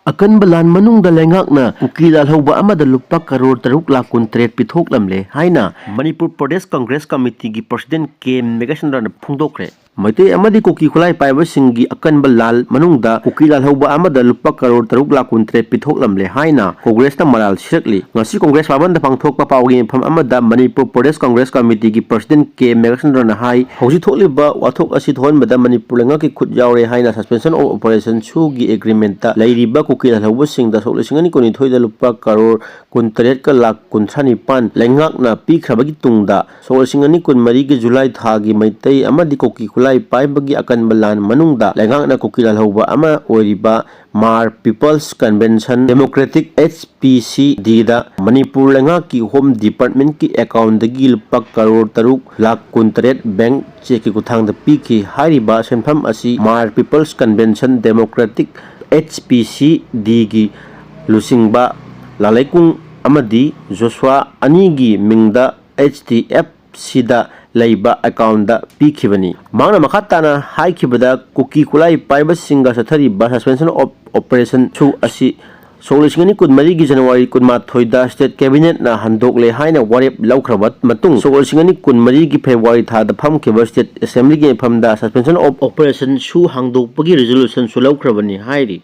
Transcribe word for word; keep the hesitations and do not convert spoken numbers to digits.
ꯑꯀꯟꯕ ꯂꯥꯟ ꯃꯅꯨꯡꯗ ꯂꯩꯉꯥꯛꯅ ꯀꯨꯀꯤ ꯂꯥꯜꯍꯧꯕ ꯑꯃꯗ ꯂꯨꯄꯥ ꯀꯔꯣꯔ ꯇꯔꯨꯛ ꯂꯥꯈ ꯀꯨꯟꯇꯔꯦꯠ ꯄꯤꯊꯣꯛꯂꯝꯂꯦ ꯍꯥꯏꯅ ꯃꯅꯤꯄꯨꯔ ꯄ꯭ꯔꯗꯦꯁ ꯀꯪꯒ꯭ꯔꯦꯁ ꯀꯃꯤꯇꯤꯒꯤ ꯄ꯭ꯔꯁꯤꯗꯦꯟ ꯀꯦ ꯃꯦꯘꯆꯟꯗ꯭ꯔꯅ ꯐꯣꯡꯗꯣꯛꯈ꯭ꯔꯦ꯫ ꯃꯩꯇꯩ ꯑꯃꯗꯤ ꯀꯨꯀꯤ ꯈꯨꯠꯂꯥꯏ ꯄꯥꯏꯕꯁꯤꯡꯒꯤ ꯑꯀꯟꯕ ꯂꯥꯜ ꯃꯅꯨꯡꯗ ꯀꯨꯀꯤ ꯂꯥꯜꯍꯧꯕ ꯑꯃꯗ ꯂꯨꯄꯥ ꯀꯔꯣꯔ ꯇꯔꯨꯛ ꯂꯥꯈ ꯀꯨꯟꯇꯔꯦꯠ ꯄꯤꯊꯣꯛꯂꯝꯂꯦ ꯍꯥꯏꯅ ꯀꯣꯡꯒ꯭ꯔꯦꯁꯅ ꯃꯔꯥꯜ ꯁꯤꯔꯛꯂꯤ꯫ ꯉꯁꯤ ꯀꯣꯡꯒ꯭ꯔꯦꯁ ꯚꯕꯟꯗ ꯄꯥꯡꯊꯣꯛꯄ ꯄꯥꯎꯒꯤ ꯃꯤꯐꯝ ꯑꯃꯗ ꯃꯅꯤꯄꯨꯔ ꯄ꯭ꯔꯗꯦꯁ ꯀꯪꯒ꯭ꯔꯦꯁ ꯀꯃꯤꯇꯤꯒꯤ ꯄ꯭ꯔꯁꯤꯗꯦꯟ ꯀꯦ ꯃꯦꯘꯆꯟꯗ꯭ꯔꯅ ꯍꯥꯏ, ꯍꯧꯖꯤꯛ ꯊꯣꯛꯂꯤꯕ ꯋꯥꯊꯣꯛ ꯑꯁꯤ ꯊꯣꯛꯍꯟꯕꯗ ꯃꯅꯤꯄꯨꯔ ꯂꯩꯉꯥꯛꯀꯤ ꯈꯨꯠ ꯌꯥꯎꯔꯦ ꯍꯥꯏꯅ Suspension of Operation ꯁꯨꯒꯤ ꯑꯦꯒ꯭ꯔꯤꯃꯦꯟꯇ ꯂꯩꯔꯤꯕ ꯀꯨꯀꯤ ꯂꯥꯜꯍꯧꯕꯁꯤꯡꯗ ꯁꯣꯛ ꯂꯤꯁꯤꯡ ꯑꯅꯤ ꯀꯨꯟꯅꯤꯊꯣꯏꯗ ꯂꯨꯄꯥ ꯀꯔꯣꯔ ꯀꯨꯟꯇꯔꯦꯠꯀ ꯂꯥꯈ ꯀꯨꯟꯊ꯭ꯔꯥ ꯅꯤꯄꯥꯟ ꯂꯩꯉꯥꯛꯅ ꯄꯤꯈ꯭ꯔꯕꯒꯤ ꯇꯨꯡꯗ, ꯁꯣꯛ ꯂꯤꯁꯤꯡ ꯑꯅꯤ ꯀꯨꯟꯃꯔꯤꯒꯤ ꯖꯨꯂꯥꯏ ꯊꯥꯒꯤ ꯃꯩꯇꯩ ꯑꯃꯗꯤ ꯀꯨꯀꯤ ꯈꯨꯠꯂꯥꯏ ꯄꯥꯏꯕꯒꯤ ꯑꯀꯟꯕ ꯂꯥꯟ ꯃꯅꯨꯡꯗ ꯂꯩꯉꯥꯛꯅ ꯀꯨꯀꯤ ꯂꯥꯜꯍꯧꯕ ꯑꯃ ꯑꯣꯏꯔꯤꯕ Hmar people's convention democratic, H P C D ꯗ ꯃꯅꯤꯄꯨꯔ ꯂꯩꯉꯥꯛꯀꯤ ꯍꯣꯝ ꯗꯤꯄꯥꯔꯠꯃꯦꯟꯀꯤ ꯑꯦꯀꯥꯎꯟꯗꯒꯤ ꯂꯨꯄꯥ ꯀꯔꯣꯔ ꯇꯔꯨꯛ ꯂꯥꯈ ꯀꯨꯟꯇꯔꯦꯠ ꯕꯦꯡꯛ ꯆꯦꯛꯀꯤ ꯈꯨꯠꯊꯥꯡꯗ ꯄꯤꯈꯤ꯫ ꯍꯥꯏꯔꯤꯕ ꯁꯦꯟꯐꯝ ꯑꯁꯤ Hmar people's convention democratic, H P C D ꯒꯤ ꯂꯨꯆꯤꯡꯕ ꯂꯥꯂꯩꯀꯨꯡ ꯑꯃꯗꯤ ꯖꯣꯁꯨꯋꯥ ꯑꯅꯤꯒꯤ ꯃꯤꯡꯗ H D F C ꯗ ꯂꯩꯕ ꯑꯦꯀꯥꯎꯟꯗ ꯄꯤꯈꯤꯕꯅꯤ꯫ ꯃꯍꯥꯛꯅ ꯃꯈꯥ ꯇꯥꯅ ꯍꯥꯏꯈꯤꯕꯗ, ꯀꯨꯀꯤ ꯈꯨꯠꯂꯥꯏ ꯄꯥꯏꯕꯁꯤꯡꯒ ꯆꯠꯊꯔꯤꯕ Suspension of Operation ꯁꯨ ꯑꯁꯤ ꯁꯣꯛ ꯂꯤꯁꯤꯡ ꯑꯅꯤ ꯀꯨꯟꯃꯔꯤꯒꯤ ꯖꯅꯋꯥꯔꯤ ꯀꯨꯟꯃꯥꯊꯣꯏꯗ ꯁ꯭ꯇꯦꯠ ꯀꯦꯕꯤꯅꯦꯠꯅ ꯍꯟꯗꯣꯛꯂꯦ ꯍꯥꯏꯅ ꯋꯥꯔꯦꯞ ꯂꯧꯈ꯭ꯔꯕ ꯃꯇꯨꯡ, ꯁꯣꯛ ꯂꯤꯁꯤꯡ ꯑꯅꯤ ꯀꯨꯟꯃꯔꯤꯒꯤ ꯐꯦꯕ꯭ꯔꯨꯋꯥꯔꯤ ꯊꯥꯗ ꯐꯝꯈꯤꯕ ꯁ꯭ꯇꯦꯠ ꯑꯦꯁꯦꯝꯕ꯭ꯂꯤꯒꯤ ꯃꯤꯐꯝꯗ Suspension of Operation ꯁꯨ ꯍꯥꯡꯗꯣꯛꯄꯒꯤ ꯔꯤꯖꯣꯂꯨꯁꯟꯁꯨ ꯂꯧꯈ꯭ꯔꯕꯅꯤ ꯍꯥꯏꯔꯤ꯫